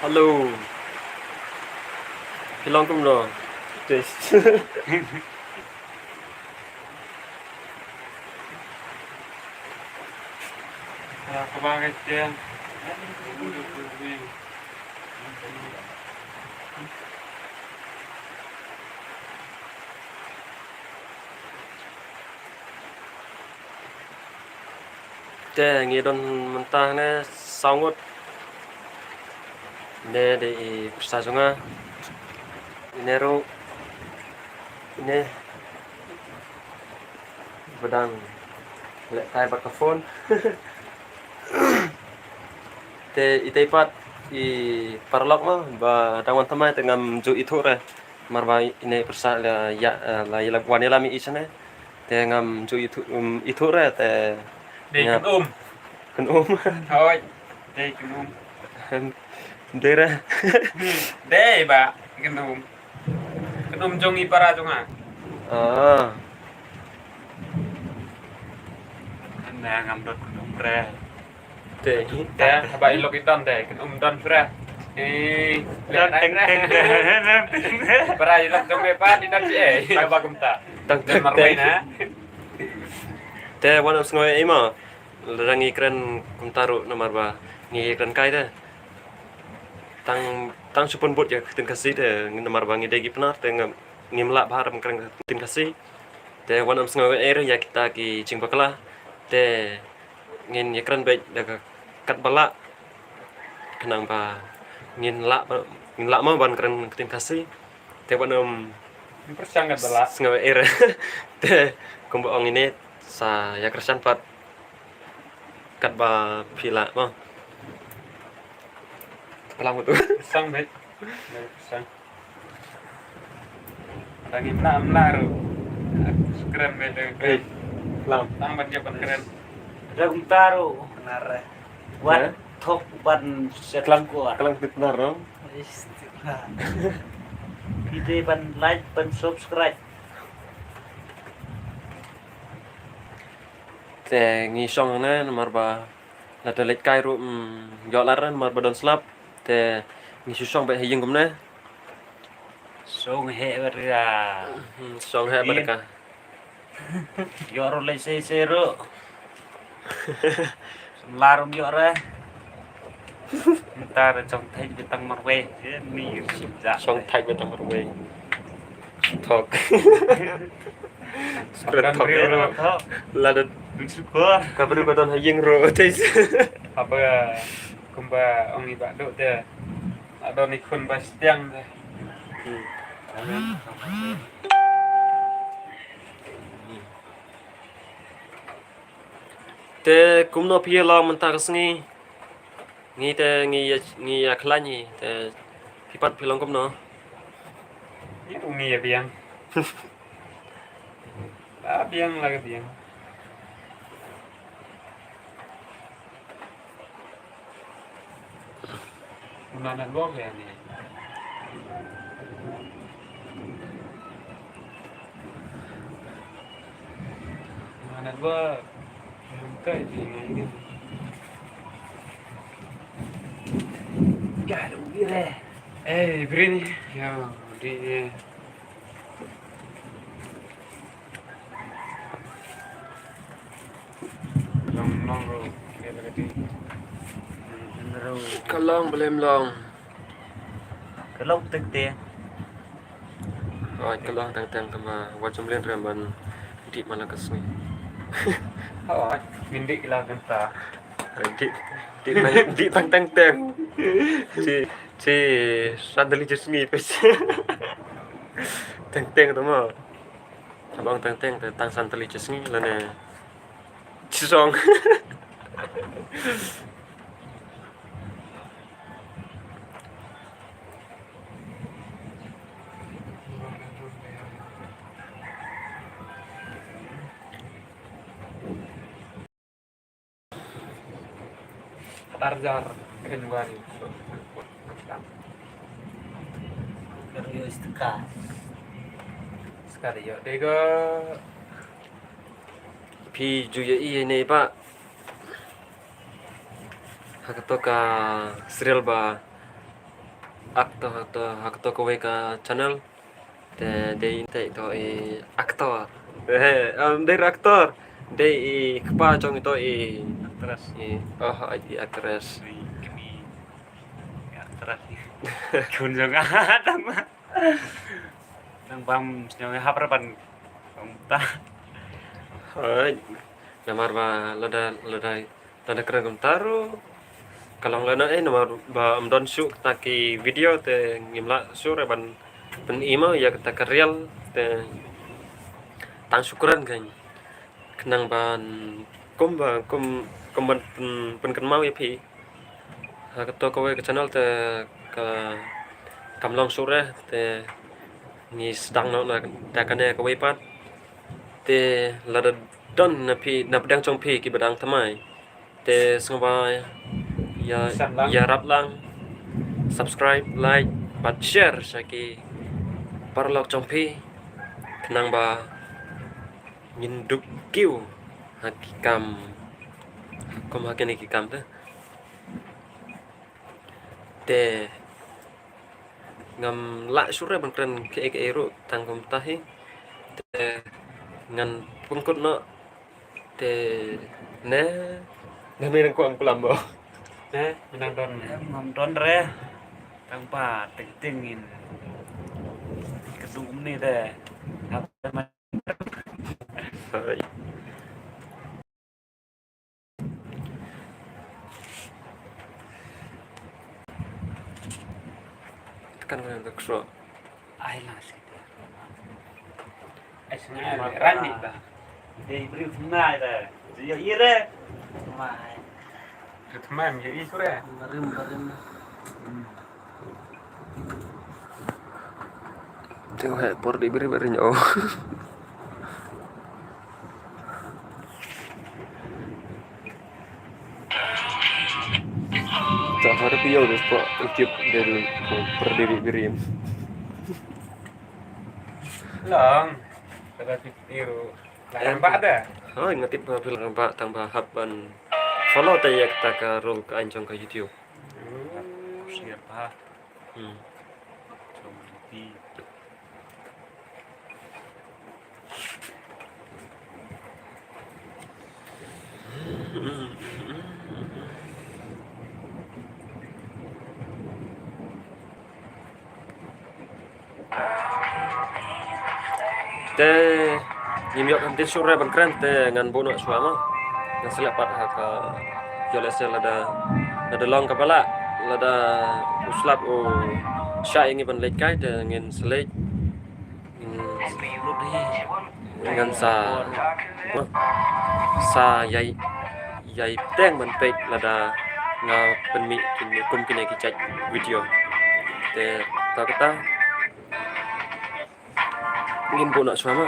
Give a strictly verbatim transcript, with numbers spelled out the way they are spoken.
Hello. Phi long kumno? Test. Te ngi don mynta ne saw ngut. Ne de i pyrsa jong nga. Ine ruh. Ine. Ba dang leh kai bad ka phone. Te itei pat i paralok mo ba dang wan thymmai te ngam ju ithuh re. Namar ba ine pyrsa la ïa, eh, la ïa la wan ïalam ïa i shane. Te ngam ju ithuh, um, ithuh re te. Dei ngam. Kynum. Kynum. Hoi. Dei kynum. Dei re. Hmm, dei ba kynum. Kynum jong i para jong nga. Ah. Ane ngam don kynum re. Te. Te, haba i lok i don te, kynum don shuh re. Eh, teng, teng, teng, teng. Para i lok jong me pat i don shi, eh, haba kumta. Teng, teng, teng. Marwei na. Te, wan ym sngew ei mo. Lada ngi kren kumta ruh namar ba ngi kren kai te. Tang, tang shu pynbud ïa ka ktien Khasi te namar ba ngi dei ki Pnar te ngam, ngim lah bha ban kren ka ktien Khasi. Te wan ym sngew ei ruh ïa kita ki jingbakla. Te ngin ïa kren beit da ka katba lah. Khnang ba ngin lah ba, ngin lah mo ban kren ka ktien Khasi. Te wan ym pyrshang katba lah. Sngew ei ruh. Te kumba ong ine sa ïa kyrshan pat. Katba phi lah mo. Ka lang tu. Sang beit. Sang. Tang im na am na ru. Kren beit. Ei, lang. Tang ban jop ban kren. Dah kumta ru. Benar. Wat thok ban subscribe. Ka lang, ka lang tip benar dong. Is tip benar. Kita ban like ban subscribe. Te ngi shong hangne namar ba lada leit kai ruh, mm, ïoh lar namar ba don slap. Te ngi shu shong beit ha ïing kumne. Shong heh bad ka. Hmm, shong heh bad ka. Ïoh ruh leit sei sei ruh. Lar um ïoh re. Mynta re shong thait beit tang marwei. Ni suk ja. Shong thait beit tang marwei. Thok. Sukret thok. Lada ka briew ba don ha ïing ruh. Haba kumba ong i Bah Duh te. Lada don i khun ba shtiang te. Hmm. Te kumno phi ïa long mynta ka sngi? Ngi te ngi ïa, ngi ïa khlaiñ hi te phi pat phi long kumno? Ngi ruh ngi ïa biang. La biang la ka biang. Una network ya ni. Una network. Ka di ngai ni. Ka di re. Eh, brini. Ya, di. Long long ro. Ka long blem long. Ka long teng teng. Oi, ka long teng teng kama wa jumlen rem ban dih mala ka sngi. Oi, min dih la kenta. Dih, dih teng, dih teng teng teng. Ci, ci, sandali ci sngi pes. Teng teng tu mo. Abang teng teng te tang san tylli ci sngi lane ci song. Tarjar Januari. Kar yo istika. Sekali yo dego. Phi ju ïa i ne ba ha kato ka serial ba Actor, actor, actor kawei ka channel. Te dei inte ito i actor. Eh, um, dei actor. Dei i kpa jong ito i actress. I, oh, i actress. I kini actress. Kun jong adam. Nang bam snyong hap ra ban ta. Hai. Namar ba lada, lada Lada kren kumta ruh ka long lano eh, namar ba ym don shuh kita ki video te ngim lah shuh re ban pyni mo ïa kita ka reel te tang shu kren kein. Khnang ban kum ba kum, kum ban pyn, pynkynmaw ïa phi. Ha kato kawei ka channel te ka kam long shuh re te ngi sdang noh na da kane kawei pat. Te lada don na phi, na pdeng jong phi kiba dang thymmai. Te sngewbha ïa, ïarap lang, subscribe, like, bad share sha ki paralok jong phi. Khnang ba ngin dup kiew ha ki kam kum ha kine ki kam te. Te ngam lah shuh re ban kren kaei kaei ruh tang kumta hi. Te ngan pynkut noh. Te ne, ne me nang kwah klam mo. Ne me nang don, ngam don re. Tang ba teng teng in ka dum ni de. Hai. Tekan mana tu kesuap? Ai lah sih. Ai sini rani dah. Dia beri tunai dah. Dia ire. Tunai. Dia tunai dia ire. Barim barim. Tengok hai por di beri beri nyo. Tak harap yo deh por YouTube dari per di beri. Long. Kada tiru. Lang ba da. Ha, ngatip ba phi lang ba tang ba hap ban follow ta ïa kata ka role ka aiñ jong ka YouTube. Hmm. Siap ha. Hmm. Te ngim ïoh kan tin shuh re ban kren te ngan buh noh shuwa mo. Ngan sa leh pat ha ka ïoh lehse lada, lada long kaba lah, lada u slap u shah ïa ngi ban leit kai te ngin sa leit. Ngan sa, sa ïai, ïai teng ban peit lada nga pynmih kum kine ki jait video. Te ta kata ngin buh noh shuwa mo.